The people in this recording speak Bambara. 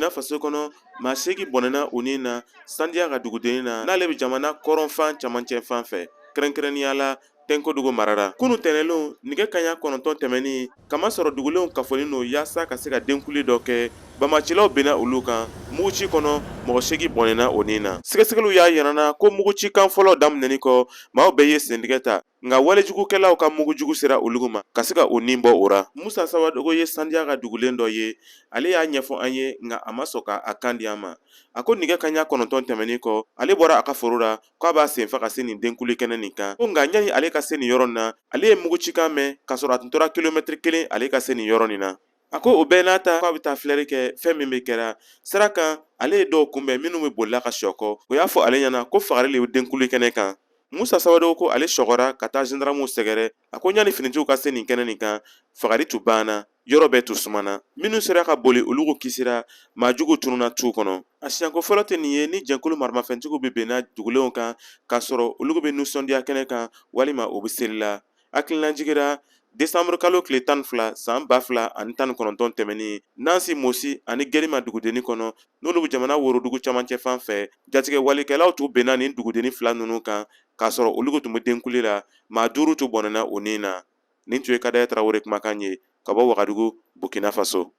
Burkina Faso kɔnɔ, maa 8 bɔnɛna u ni na Sandiya ka dugudennin na, n'ale bɛ jamana kɔrɔnfan camancɛ fan fɛ, kɛrɛnkɛrɛnnenya la Tenkodogo mara la. Kunu tɛnɛlon, nɛgɛ kaɲa 9 tɛmɛnin, kamasɔrɔ dugulenw kafolen don yaasa ka se ka denkuli dɔ kɛ, banbaancilaw binna olu kan muguci kɔnɔ, mɔgɔ 8 bɔnɛna o ni na. Sɛgɛsɛgɛliw y'a yira na ko mugucikan fɔlɔ daminɛni kɔ, maaw bɛɛ ye sentigɛ ta, nka walejugukɛlaw ka mugujugu sera olu ma ka se ka u ni bɔ o ra. Musa Sawadogo ye Sandiya ka dugulen dɔ ye, ale y'a ɲɛfɔ an ye, nka a ma sɔn ka a kan di an ma. A ko nɛgɛ kaɲa 9 tɛmɛnin kɔ, ale bɔra a ka foro la k'a b'a senfa ka se nin denkuli kɛnɛ nin kan. Ko nka ɲani ale ka se nin yɔrɔ na, ale ye mugucikan mɛn k'a sɔrɔ a tun tora kilomɛtiri 1 ale ka se nin yɔrɔ nin na. A ko o bɛɛ n'a ta, k'a bɛ taa filɛli kɛ fɛn min bɛ kɛra sira kan. Ale ye dɔw kunbɛn minnu bɛ bolila ka sɔkɔ. O y'a fɔ ale ɲɛna ko fagali le bɛ denkuli kɛnɛ kan. Musa Sawadogo ko ale sɔgɔra ka taa zandaramuw sɛgɛrɛ. A ko ɲani finitigiw ka se nin kɛnɛ nin kan, fagali tun banna, yɔrɔ bɛɛ tun sumana. Minnu sera ka boli, olu kisira, maa jugu tununna tu kɔnɔ. A siɲɛko fɔlɔ tɛ nin ye ni jɛnkulu maramafɛntigiw bɛ binna dugulenw kan k'a sɔrɔ olu bɛ nisɔndiya kɛnɛ kan walima u bɛ seli la. Hakililajigin ra, desanburu kalo tile 12 san 2019 tɛmɛnen, Nansi, Mosi ani Gerima dugudennin kɔnɔ, n'olu bɛ jamana worodugu camancɛ fan fɛ, jatigɛ walekɛlaw tun binna nin dugudennin fila ninnu kan k'a sɔrɔ olu tun bɛ denkuli la, maa 5 tun bɔnɛna u ni na. Nin tun ye Kadaya Tarawele kumakan ye ka bɔ Wagadugu, Burkina Faso.